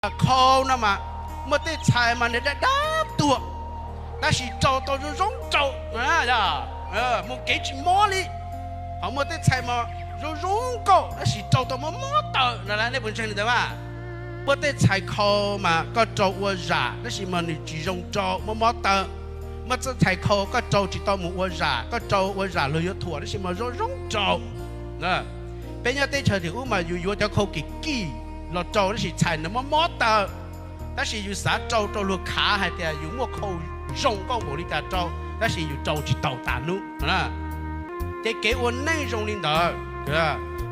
Khau no mas, muaj tej txhais mas nws daj daj tuag, tab sis rau tau zoo zoo rau, mus kev tsis mob li. Ho muaj tej txhais mas zoo zoo nkauj tab sis rau tau mob mob taw no, nej puas ntseeg li ntawd mas? Muaj tej txhais khau mas koj rau ua zam tab sis mas nws tsis zoo rau, mob mob taw. Muaj tej txhais khau koj rau tsis tau mus ua zam, koj rau ua zam luag yuav thuam tab sis mas zoo zoo rau. Peb nyob teb chaws tim ub mas yus yuav cov khau kim kij los rau tab sis txhais nws mob mob taw. Tab sis yus xav rau rau luag khav hais tias yus muaj khau zoo nkauj npaum li cas rau, tab sis yus rau tsis taus tas hnub. Ces kev ua neej zoo li ntawd,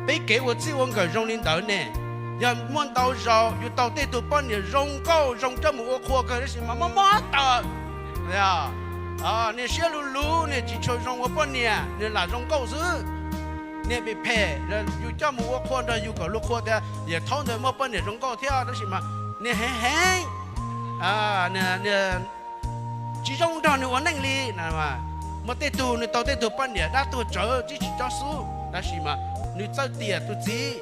peb kev ua txij ua nkawm zoo li ntawd ne, yog muaj ntau zaus yus tau tej tug poj niam zoo nkauj zoo coj mus ua qhua kawg tab sis mas mob mob taw. Niag siab luv luv, niag tsis tshua zoo ua poj niam, niag lam zoo nkauj xwb. Niag phem phem, yus coj mus ua qhua nrog yus kom luag qhuas tias yawm thaub ntawd muaj poj niam zoo nkauj thiab tab sis mas niag heev heev, tsis zoo nrog nws ua neej li. Muaj tej tug nws tau tej tug poj niam dab tuag tsawv tib tsis cob xub tab sis mas nws txawj tiam tus txiv.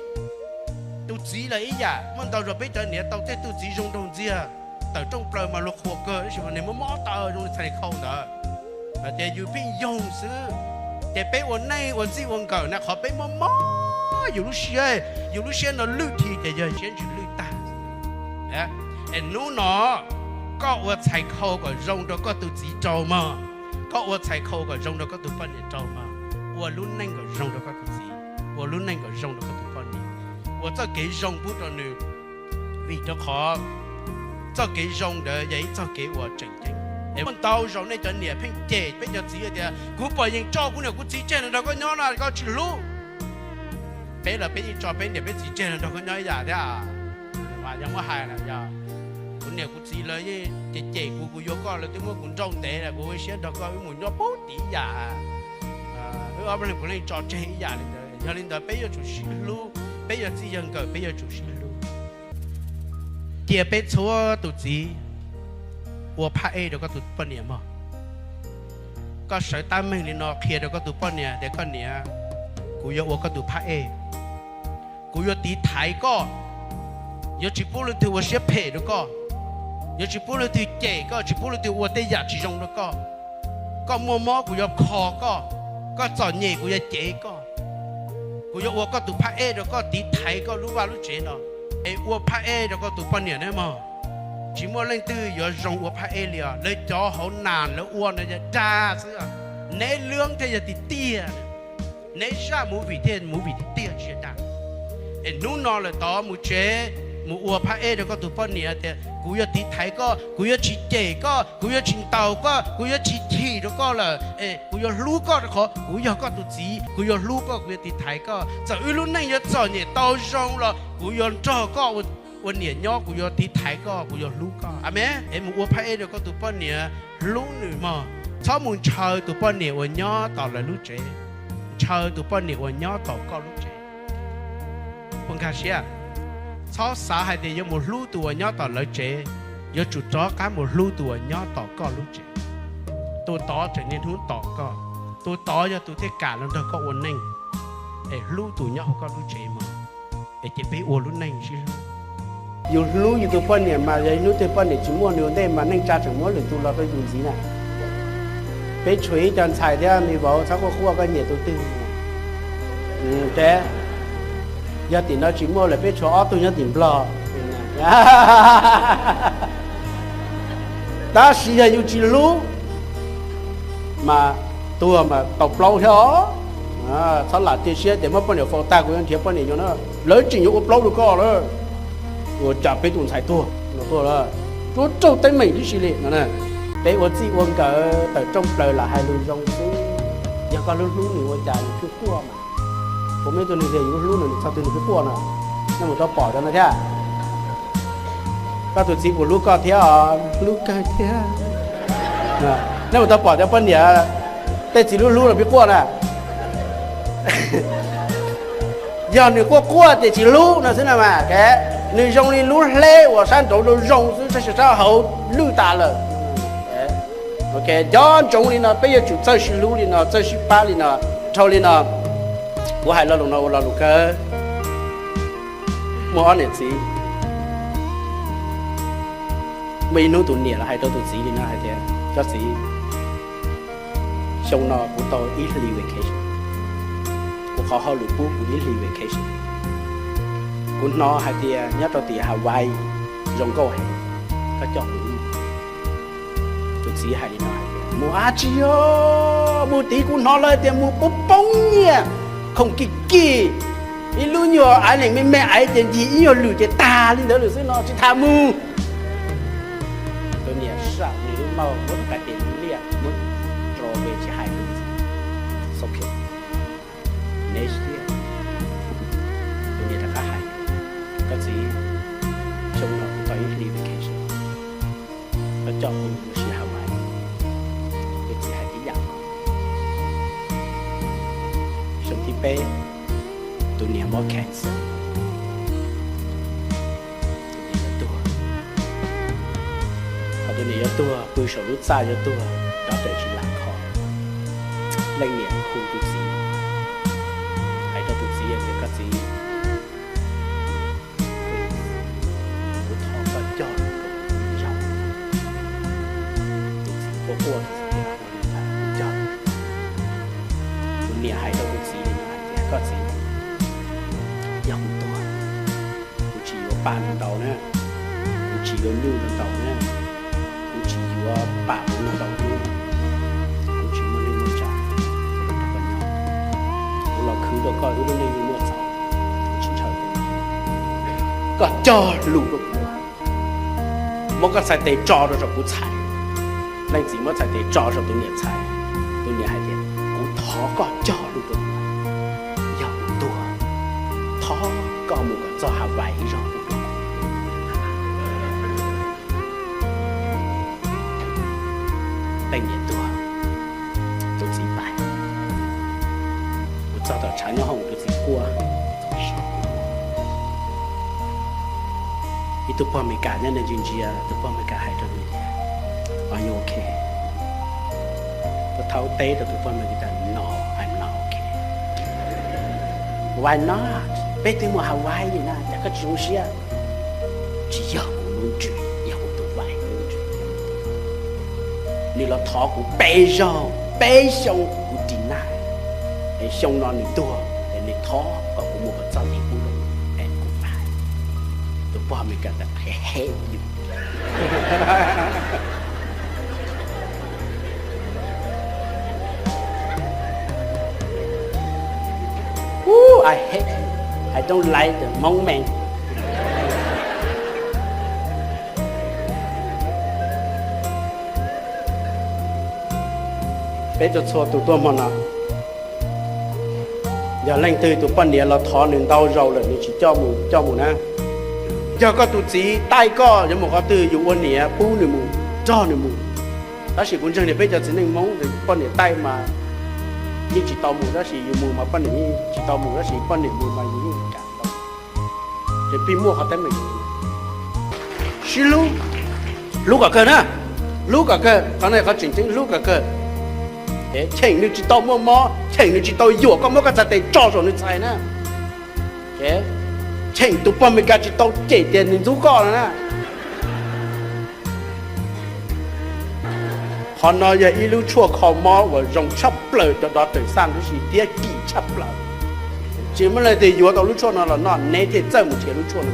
Tus txiv los ib yam, muaj ntau zaus peb cov niam tau tej tug txiv zoo nraug ntxiag, tawm rooj plaws mas luag qhuas kawg tab sis mas nws mob mob taw zoo li txhais khau ntawd. Hais tias yus pheej yoog xwb. Ces peb ua neej ua txij ua nkawm na qhov peb mob mob yus lub siab, yus lub siab no lwj dhi ces yog siab ntsws lwj tag. Es hnub no koj ua txhais khau kom zoo rau koj tus txiv rau mog, koj ua txhais khau kom zoo rau koj tus poj niam rau mog, ua lub neej kom zoo rau koj tus txiv, ua lub neej kom zoo rau koj tus poj niam, ua txoj kev zoo pub rau nws. Vim rau qhov txoj kev zoo ntawd yog ib txoj kev uas tseem ceeb. Es muaj ntau zaus nej cov niam pheej cem peb cov txiv tias kuv puas yeej tso kuv niam kuv txiv tseg los nrog koj nyob no koj tsis hlub. Peb los peb yeej tso peb niam peb txiv tseg los nrog koj nyob ib yam thiab. Mas yog muab hais na, yog kuv niam kuv txiv lawv yeej cem cem kuv, kuv yuav koj lawv twb muab kuv nrauj ntev lawm, kuv ua siab nrog koj wb mus nyob pub tim ib yam, wb ob leeg puav leej tso tseg ib yam li ntawd. Yog li ntawd peb yuav tsum sib hlub, peb yog txij yog nkawm peb yuav tsum sib hlub. Cia peb txhua tus txiv ua phaj ej rau koj tus poj niam mog. Koj sawv tab meeg li no qhia rau koj tus poj niam tias koj niam, kuv yuav ua koj tus phaj ej, kuv yuav tiv thaiv koj. Yuav tsis pub leej twg ua siab phem rau koj, yuav tsis pub leej twg cem koj, tsis pub leej twg ua tej yam tsis zoo rau koj. Koj muaj mob kuv yuav kho koj, koj txom nyem kuv yuav cev koj. Kuv yuav ua koj tus phaj ej rau koj, tiv thaiv koj lub vaj lub tsev no. Es ua phaj ej rau koj tus poj niam nawb mog. Tsis muaj leej twg yuav zoo ua phaj ej li os. Lawv cov hauv nas lawv ua no yog dag xwb, neb lub thiaj yog tiag tiag, neb zaj movie thiaj movie tiag tiag tsis yog dag. Es hnub no lawm tod mus tsev, mus ua phaj ej rau koj tus poj niam tias kuv yuav tiv thaiv koj, kuv yuav tsis cem koj, kuv yuav tsis ntaus koj, kuv yuav tsis chim rau koj lawm, es kuv yuav hlub koj rau qhov kuv yog koj tus txiv, kuv yuav hlub koj, kuv yuav tiv thaiv koj. Txawm wb lub neej yuav txom nyem tau zoo los kuv yuav nrog koj ua niam nyob, kuv yuav tiv thaiv koj, kuv yuav hlub koj. Amees. Es mus ua phaj ej rau koj tus poj niam, hlub nws mog. Txhob mus ntshaw tus poj niam uas nyob tom lawv lub tsev, ntshaw tus poj niam uas nyob tom koj lub tsev. Puas nkag siab? Txhob xav hais tias yuav mus hlub tus uas nyob tom lawv tsev, yuav tsum rov qab mus hlub tus uas nyob tom koj lub tsev. Tus tod tseem niaj hnub tos koj, tus tod yog tus thiaj kam los nrog koj ua neej. Es hlub tus nyob hauv koj lub tsev mog. Es ces peb ua lub neej sib hlub. Yus hlub yus tus poj niam mas yog ib hnub twg poj niam tsis muaj nws ua ntej mas neej tsa tseem muab lwm tus los rau yus ntxiv na. Peb tshuav ib co ntxhais thiab me vauv, txhob quaj quaj, koj nyiam tus twg? Yog tim no tsis muaj lawm peb tshuav ob tug nyob tim Nplog. Tab sis yog yus tsis hlub mas tuag mas tau plaub thiab os. Txhob lam cia siab tias muab poj niam faus tag kuv yuav nrhiav poj niam yuav na, lawv tseem yuav ua plaub rau koj lawm. Ua cas peb tus ntxhais tuag no tuaj lawm, tsuab raug teeb meem tib si li no. Peb ua txij ua nkawm tawm rooj plaws lam hais lus zoo xwb, yog koj hlub hlub nws ua cas nws kuj quaj mas. Kuv muaj ib tug neeg tias yus hlub nws, nws txog twg nws kuj quaj no. Nej mus tau pom cov no thiab. Koj tus txiv puas hlub koj thiab os? Hlub kawg thiab. Nej mus tau pom cov poj niam tej txiv hlub hlub los pib quaj na. Yog nws quaj quaj ces tsis hlub no xwb na mas. Nws zoo li lub hleb uas sab nraud zoo zoo xwb, sab sab hauv lwj tas lawm. Nco ntsoov li no, peb yuav tsum txawj sib hlub li no, txawj sib pab li no. Dhau li no, kuv hais lo lus no ua lo lus kawg. Muaj ob niam txiv, Muaj ib hnub tus niam los hais rau tus txiv li no hais tias, koj txiv, xyoo no kuv tau ib hlis vacation, kuv qhov hauj lwm pub kuv ib hlis vacation. Kuv hnov hais tias nyob rau tim Hawaii zoo nkauj heev, koj coj kuv mus. Tus txiv hais li no hais tias, mus dab tsi os, mus tid kuv hnov lawv tias mus poob poob nyiaj, khoom kim kim, ib lub nyuag island me me ais ces ncig ib nyuag lwm ces tag li ntawd lawm xwb no tsis tham mus. Tus niam sam nws lub mauj muab tus qab tes liaj muab rau ve tsis hais li. Next year, tus niam rov qab hais, koj txiv, xyoo no kuv tau ib hlis vacation, koj coj kuv mus ua si Hawaii. Tus txiv hais tib yam no. Xyoo thib peb, tus niam mob cancer, tus niam yuav tuag. Thaum tus niam yuav tuag, pw saum lub txaj yuav tuag, cov tes tsis lam kho. Leej niam hu tus txiv, hais rau tus txiv tias, koj txiv, kuv thov koj coj kuv mus ib zaug. Tus txiv quaj quaj, tus txiv tias, ua li ntawd kuv coj. Tus niam hais rau tus txiv hais tias, koj txiv, yog kuv tuag, kuv tsis yuav pam ntau ntau na, kuv tsis yuav nyuj ntau ntau na, kuv tsis yuav pam kuv ntau ntau hnub, kuv tsis muaj neej muaj tsav, kuv los khwv rau koj wb lub neej muaj txaus, kuv tsis ntshaw. Koj cog lus rau kuv, muab koj txhais tes tso rau saum kuv txhais. Leej txiv muab txhais tes tso saum tus niam txhais. Tus niam hais tias, kuv thov koj cog lus rau kuv, yog kuv tuag, thov koj mus kom txog Hawaii ib zaug. Leej niam tuag, tus txiv pais. Kuv txog tom tshav nyob hoom, tus txiv quaj. Ib tug pog Amelikas nyob ntawd ntsia ntsia, tus pog Amelikas hais rau nws tias, are you okay? Tus thaub teb rau tus pog Amelikas tias, no, I'm not okay. Why not? Peb twb mus Hawaii na, cas koj tsis zoo siab? Tsis yog kuv lub ntsws, yog kuv tus vaim lub ntsws. Nws los thov kuv peb zaug, peb xyoo kuv deny, es xyoo no nws tuag es nws thov kom kuv mus kom txog ntawm ub lawm es kuv pais. Tus pog Amelikas tias, I hate you. Ooh, I hate you. I don't like the Hmong man. Peb txhua txhua tus tuaj hmo no, yog leej twg tus poj niam los thov nws ntau zaus lawm nws tsis coj mus, coj mus na. Yog koj tus txiv taij koj yuav mus qhov twg, yus ua niam pub nws mus, nrog nws mus. Tab sis kuv ntseeg tias peb cov txiv neej Hmoob poj niam taij mas yeej tsis tau mus, tab sis yus mus mas poj niam yeej tsis tau mus, tab sis poj niam mus mas yus yeej kam tau. Ces pheej muaj qhov teeb meem sib hlub, hlub kom kawg na, hlub kom kawg, qhov no qhov tseem ceeb, hlub kom kawg. Cheem nws tsis tau muaj mob, cheem nws tsis tau yuam, koj muab koj txhais tes tso saum nws txhais na. Cheem tus pog Amelikas tsis tau cem tias nws ntxub koj no na. Qhov no yog ib lub tshuaj kho mob uas zoo tshaj plaws rau cov doctor xaj tib si thiab kim tshaj plaws. Tsis muaj leej twg yuav tau lub tshuaj no los noj, neb thiaj txawj mus nrhiav lub tshuaj no.